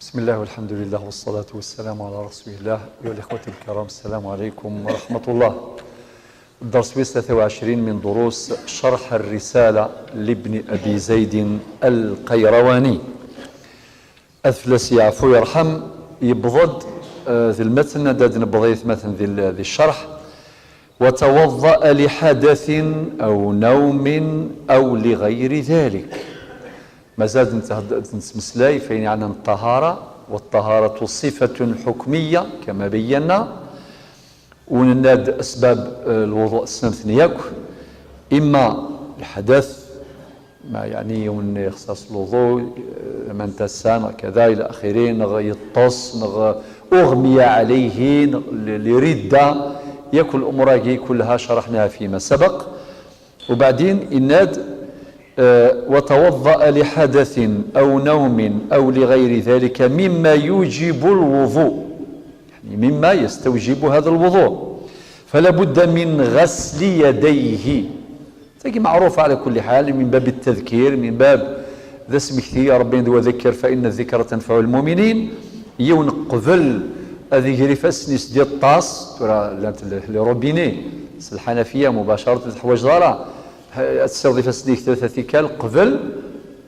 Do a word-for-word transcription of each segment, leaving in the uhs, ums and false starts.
بسم الله والحمد لله والصلاة والسلام على رسول الله. أيها الإخوة الكرام، السلام عليكم ورحمة الله. الدرس الثالث والعشرين من دروس شرح الرسالة لابن أبي زيد القيرواني. Ad fell-as yeɛfu yerḥem, yewweḍ-d, eh, di lmetn, ad d-nebḍ ayt matn di l-, di ccerḥ. وتوضأ لحدث أو نوم أو لغير ذلك. Mazal d-, d-, d-nettmeslay f ayen yeɛnan ṭṭahara, والطهارة صفة حكمية كما بينا. Ur nenna-d asbab, eh, lwuḍu ssnen-ten yakk, imma lḥadat, ma yeɛni yiwen ixṣaṣ lwuḍu, eh, aman tasa neɣ kada, ila axiri, neɣ yeṭṭes, neɣ أغمي عليه, neɣ l-, لردة, yakk الأمور-agi كلها شرحناها فيما سبق. وبعدين إناد، آه، وتوضأ لحدث أو نوم أو لغير ذلك مما يوجب الوضوء، يعني مما يستوجب هذا الوضوء، فلا بد من غسل يديه. Tagi معروفة على كل حال، من باب التذكير، من باب d asmekti, Ṛebbi yenna: وذكر فإن الذكرى تنفع المؤمنين. Yiwen qbel ad iger ifassen-is di ṭṭas, tura llant le-, les robinets s lḥanafiya, mubacarat, ur teḥwaǧeḍ ara ad tessiwḍeḍ ifassen-ik tlata tikkal qbel,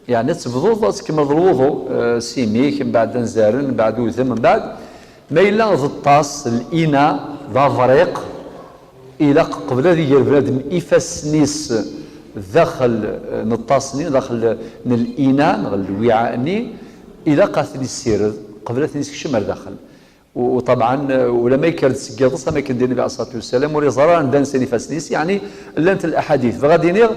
yeɛni ad tebduḍ ad tkemmleḍ lwuḍu, eh, s imi-k, mbeɛd anzaren, mbeɛd udem, mbeɛd ma yella d ṭṭas, lina, d abriq, ilaq qbel ad iger bnadem ifassen-is daxel, eh, n ṭṭas-nni, daxel n lina, neɣ lwiɛa-nni, ilaq ad ten-issired qbel ad ten-isekcem ar daxel. U-, uṭabɛan, eh, ulamma yekker-d seg yiḍes, am akken d Nnbi ɛalayhi ṣṣalatu wassalam ur iẓerr ara anda nsan ifassen-is, yeɛni llant laḥadit. Bɣiɣ ad iniɣ,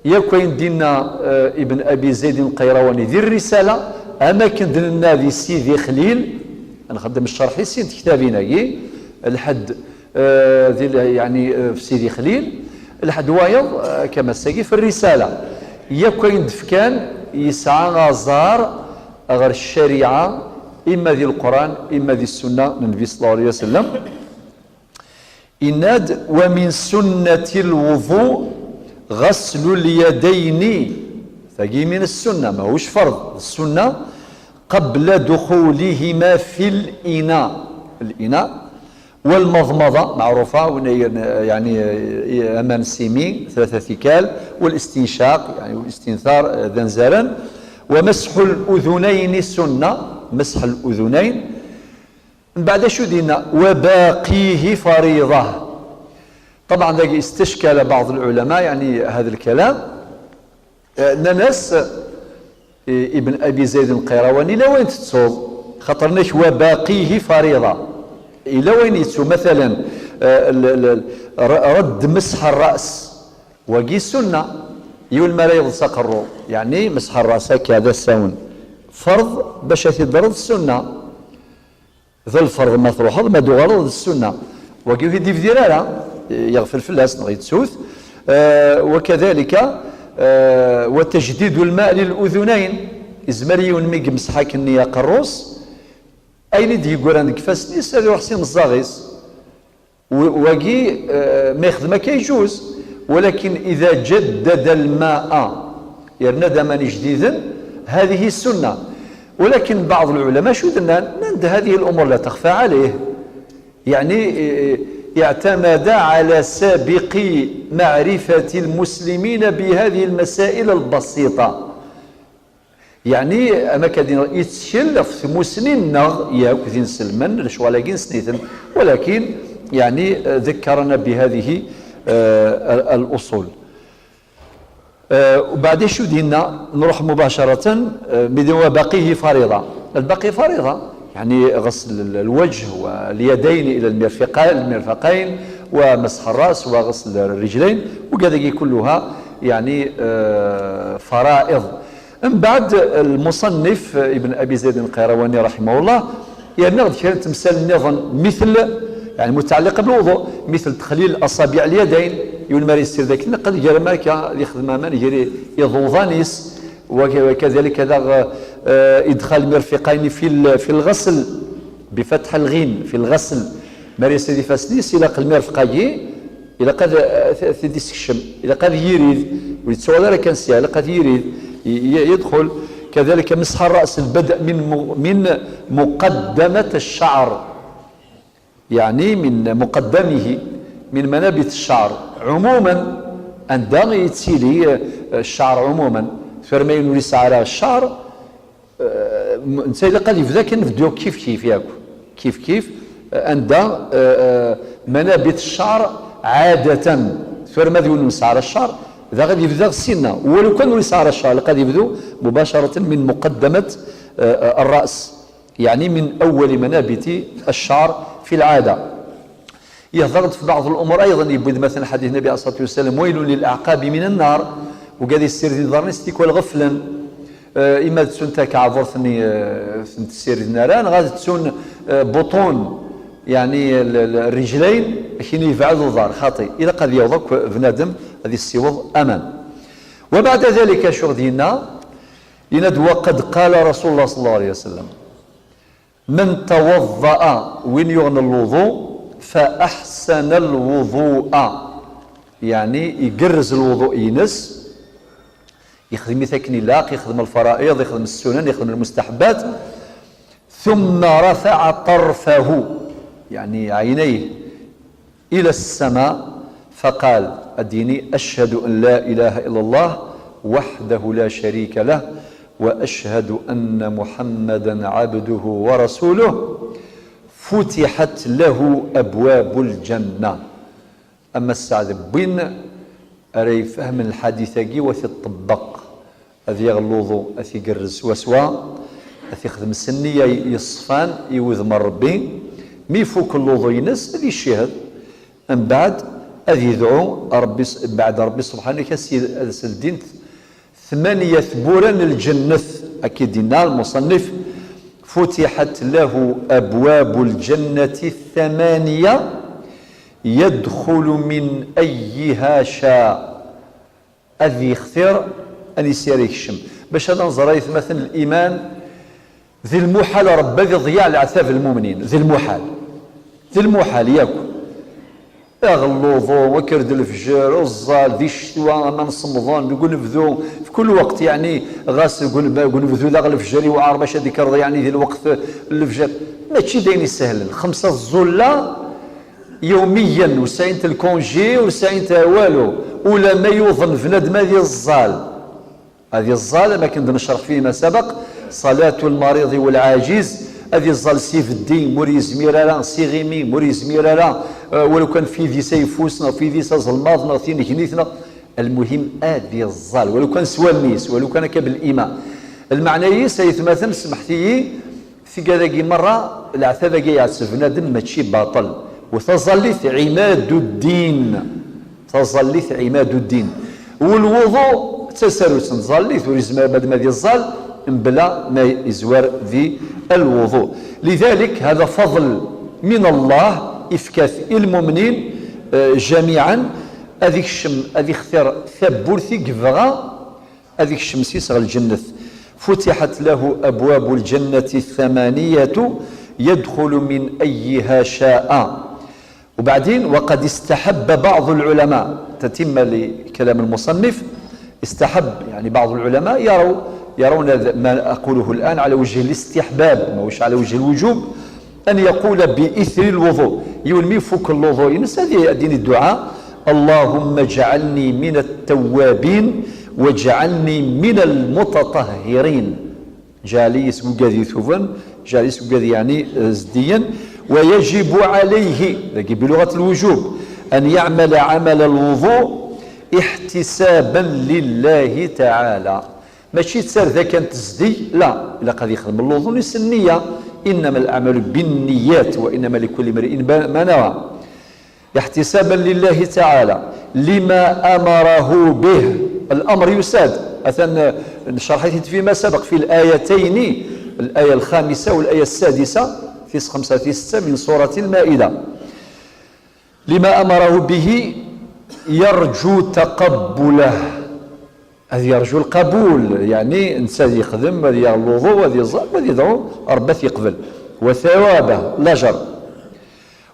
yakk ayen d-inna, eh, Ibn Abi Zayd Qayrawani di Rrisala, am akken d-nenna di Sidi Xlil, ad nxeddem ccerḥ i sin tektabin-agi, lḥedd, eh, di l-, yeɛni, eh, f Sidi Xlil, lḥedd wayeḍ, eh, kama ass-agi f Rrisala. Yakk ayen d-fkan yesɛa aẓar ɣer ccariɛa, imma di Leqran, imma di Ssunna n Nnbi ṣalla Llahu ɛalayhi wa sallam. Inna-d: ومن سنة الوضوء غسل اليدين. Tagi min ssunna, mahuc ferḍ, d ssunna, قبل دخولهما في الإناء. الإناء. والمضمضة معروفة، ون-، يعني، aman s imi, tlata tikkal, والاستنشاق، يعني، والاستنثار, d anzaren. ومسح الأذنين سنة، مسح الأذنين. Mbeɛd acu d-yenna? وباقيه فريضة. طبعا dagi استشكل بعض العلماء، يعني، هذا الكلام. Eh, nnan-as, eh, Ibn Abi Zayd Qayrawani, ila wayen tettuḍ, xaṭer nnek وباقيه فريضة. Ila wayen yettu, matalan, eh, l-, l-, r-, رد مسح الرأس. Wagi ssunna. Yiwen mi ara yeḍs aqerru, yeɛni مسح الرأس akka d asawen. Ferḍ, bac ad t-id-terreḍ ssunna. D lferḍ ma truḥeḍ, ma d-tuɣaleḍ d ssunna. Wagi ur t-id-ibdir ara, yeɣfel fell-as neɣ yettu-t. Eh, وكذلك, eh, وتجديد الماء للأذنين. Izmer yiwen mi yemseḥ akkenni aqerru-s, ayen i d-yeggran deg ifassen-is ad iruḥ s imeẓẓaɣ-is. W-, wagi, eh, ma yexdem akka yejuz. ولكن إذا جدد الماء, yerna-d aman ijdiden, هذه سنة. ولكن بعض العلماء acu d-nnan? Nnan-d: هذه الأمور لا تخفى عليه. يعني, eh, اعتمد على سابق معرفة المسلمين بهذه المسائل البسيطة. Yeɛni, am akka d-yenna, yettkel ɣef tmusni-nneɣ yakk d inselmen, lecɣal-agi nessen-iten, walakin, yeɛni, ذكرنا بهذه, eh, الأصول. Eh, وبعد acu d-yenna, nruḥ مباشرة, eh, mi d-yenna وباقيه فريضة. الباقي فريضة, يعني غسل ال-, الوجه واليدين إلى المرفقا-, المرفقين، ومسح الرأس وغسل الرجلين, وكذا كلها, يعني, eh, فرائض. Mbeɛd, lmuṣannif Ibn Abi Zayd Qayrawani, raḥimahullah, yerna-ɣ-d kra n temsal nniḍen, mitl, yeɛni, mutɛelliqa bilwuḍu, mitl texlil aṣabiɛ lyadayn, yiwen mi ara yessired akken, qed gar amarka, ad yexdem aman, gar i-, iḍuḍan-is, wa-, wakadalik daɣ, eh, idxal mirfiqayni fi l-, fi lɣesl, bifatḥ lɣin, fi lɣesl. Mi ara yessired ifassen-is, ilaq lmirfeq-agi, ilaq ad, ad t-id-isekcem, ilaq ad yirid, ur yettuɣal ara kan sya, ilaq ad yirid, y-, y-, yedxel. كذلك مسح الرأس، البدء من م-، من مقدمة الشعر، يعني من مقدمه، من منابت الشعر عموما. عندها يتسيلي الشعر عموما، فرمين وليس على الشعر. آه، م-، نتا إلا قد يبدا كنبدو كيف كيف، ياك؟ كيف كيف. آه، عندها، آه، آه، منابت الشعر عادة، ثور ما ديون نسعى على الشعر، ذا غادي يبدا السنة، ولو كان نسعى على الشعر، قد يبدو مباشرة من مقدمة، آه، آه، الرأس، يعني من أول منابت الشعر في العادة. يهضر في بعض الأمور أيضا، يبوي مثلا حديث النبي عليه الصلاة والسلام: "ويل للأعقاب من النار". وقال السير دي دارني ستيكوال غفلا. آه، إما تسون تاك عبرتني، آه، سنت السير دي ناران، غادي تسون، آه، بطون، يعني ال-، ال-، الرجلين، كين يبعد الظهر خاطي. إلا قد يوضك بنادم، هذه السيوض أمان. وبعد ذلك شو غدينا؟ إناد وقد قال رسول الله صلى الله عليه وسلم: "من توضأ"، وين يغنى الوضوء، "فأحسن الوضوء"، يعني يقرز الوضوء ينس، يخدم يتكني لاق، يخدم الفرائض، يخدم السنن، يخدم المستحبات، "ثم رفع طرفه"، يعني عينيه، "إلى السماء فقال"، أديني، "أشهد أن لا إله إلا الله وحده لا شريك له، وأشهد أن محمدا عبده ورسوله، فتحت له أبواب الجنة". أما السعد بوين أرى يفهم الحديث أجي وتطبق، هذه الوضوء، هذه يقرز سوا سوا، هذه يخدم السنية يصفان يوذ من ربي، مي فوق الوضوء ينس، هذه الشهد. من بعد، هذه يدعو ربي س-، بعد ربي سبحانه كسي-، سلدين ثمانية بوران الجنة، أكيد دينا المصنف: "فتحت له أبواب الجنة الثمانية يدخل من أيها شاء". أذ يختار أن يسير يكشم. باش هذا نزرى يثمثن الإيمان ذي المحال، ربي ذي ضياع العتاب المؤمنين، ذي المحال. ذي المحال، ياك؟ Aɣ lluḍu, wakkerd lefjer, uẓẓal, di ccetwa, aman n semḍen, deg unebdu, fi kul weqt, yeɛni, ɣas deg une-, deg unebdu daɣ lefjer yewɛer bac ad d-tekkreḍ, yeɛni, di lweqt n lefjer. Mačči d ayen isehlen. Xemsa ẓẓulla yewmiyen, ur sɛint lkunji, ur sɛint walu. Ula ma yuḍen bnadem ad iẓẓal. Ad iẓẓal, am akken d-necreḥ fima sabaq, صلاة المريض والعاجز, ad iẓẓal s ibeddi, ma ur yezmir ara, s iɣimi, ma ur yezmir ara, eh, walu kan f yidis ayeffus, neɣ f yidis azelmaḍ, neɣ tinegnit, neɣ, المهم, ad iẓẓal, walu kan s wallen-is, walu kan akka بالإيمان. Lmeɛna-is, ay atmaten, semḥet-iyi, Tigad-agi merra, leɛtab-agi yeɛteb bnadem mačči baṭel. U taẓallit ɛimad uddin. Taẓallit ɛimad uddin. U lwuḍu d tasarut n tẓallit, ur yezmir bnadem ad iẓẓal mebla ma yezwar di lwuḍu. Lidalik, hada faḍl min Allah, ifka-t i lmumnin, eh, jamiɛan, ad ikcem, ad ixtir tawwurt i yebɣa, ad ikcem s-is ɣer lǧennet. فتحت له أبواب الجنة الثمانية يدخل من أيها شاء. وبعدين، وقد استحب بعض العلماء، تتمة لكلام المصنف، استحب، يعني بعض العلماء يروا، يرون ذ-، ما أقوله الآن على وجه الاستحباب، ماهوش على وجه الوجوب، أن يقول بإثر الوضوء، يولمي فك الوضوء، ينسى ذي الدين الدعاء: "اللهم اجعلني من التوابين واجعلني من المتطهرين". جعلي يسقوق ذي ثوبا، جعلي يسقوق ذي يعني، آه، زديا. ويجب عليه، لكن بلغة الوجوب، أن يعمل عمل الوضوء احتسابا لله تعالى. ماشي تسار ذا كانت تزدي، لا، إلا قد يخدم اللوظون يسن النية. إنما الأعمال بالنيات وإنما لكل امرئ ما ما نوى. احتسابا لله تعالى لما أمره به. الأمر يساد. أثن شرحت فيما سبق في الآيتين، الآية الخامسة والآية السادسة، في خمسة، في ستة من سورة المائدة. لما أمره به يرجو تقبله. هذا يرجو القبول، يعني إنسان يخدم، هذا يغلظه، هذا يزال، هذا يدعو ربي يقبل. وثوابه، الأجر.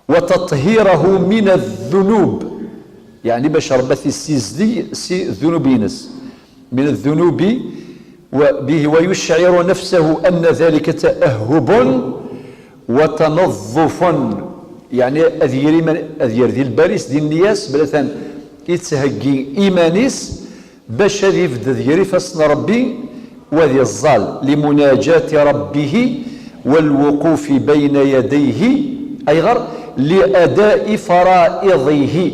وتطهيره من الذنوب، يعني باش ربي يسيزدي سي الذنوب ينس. من الذنوب وبه ويشعر نفسه أن ذلك تأهب وتنظف. يعني أذير من أذير ذي الباريس دي النياس بلثان يتهجي إيمانيس باش هذه يبدد يري فاسن ربي وذي الظال لمناجاة ربه والوقوف بين يديه أيغر لأداء فرائضه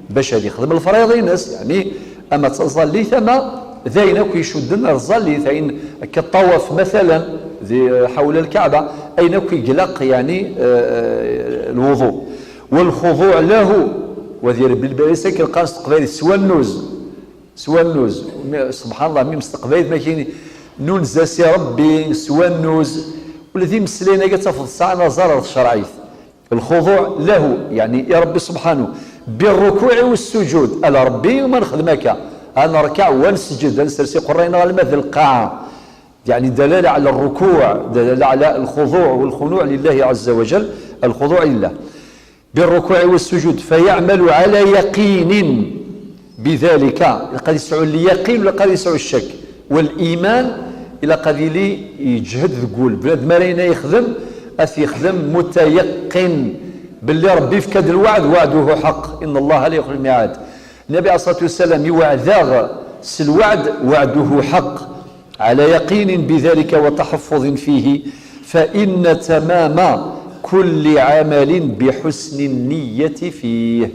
باش هذه يخدم الفرائض ينس يعني أما تظل لي ثما ذين أكو يشدن الظل لي ثين كالطواف مثلا ذي حول الكعبة أين أكو يقلق يعني آه، آه، الوضوء والخضوع له وذي ربي الباريس كالقاس تقبل سوى النوز سوى النوز سبحان الله ميم استقبيت ما كاين نون زاسي ربي سوى النوز والذي مسلينا قد تفض ساعة نظر شرعيت الخضوع له يعني يا ربي سبحانه بالركوع والسجود على ربي وما نخدمك أنا نركع ونسجد نسرسي قرينا الماء ذي القاعة يعني دلالة على الركوع دلالة على الخضوع والخنوع لله عز وجل الخضوع لله بالركوع والسجود فيعمل على يقين بذلك قد يسعو اليقين ولا قد يسعو الشك والإيمان إلا قد يلي يجهد ذقول بلاد ما رينا يخدم أث يخدم متيقن باللي ربي فكاد الوعد وعده حق إن الله لا يخلف الميعاد النبي عليه الصلاة والسلام يوعداغ سلوعد وعده حق على يقين بذلك وتحفظ فيه فإن تمام كل عمل بحسن النية فيه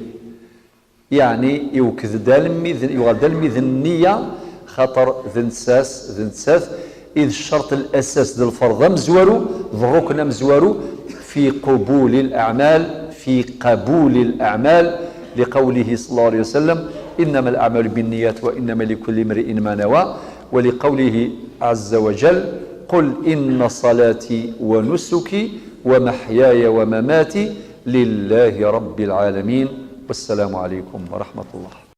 يعني يوكد دالمي يوغال دالمي ذ النية خاطر ذ نساس ذ نسات إذ الشرط الأساس ذ الفرض أمزوارو ذ الركن أمزوارو في قبول الأعمال في قبول الأعمال لقوله صلى الله عليه وسلم إنما الأعمال بالنيات وإنما لكل امرئ ما نوى ولقوله عز وجل قل إن صلاتي ونسكي ومحياي ومماتي لله رب العالمين والسلام عليكم ورحمة الله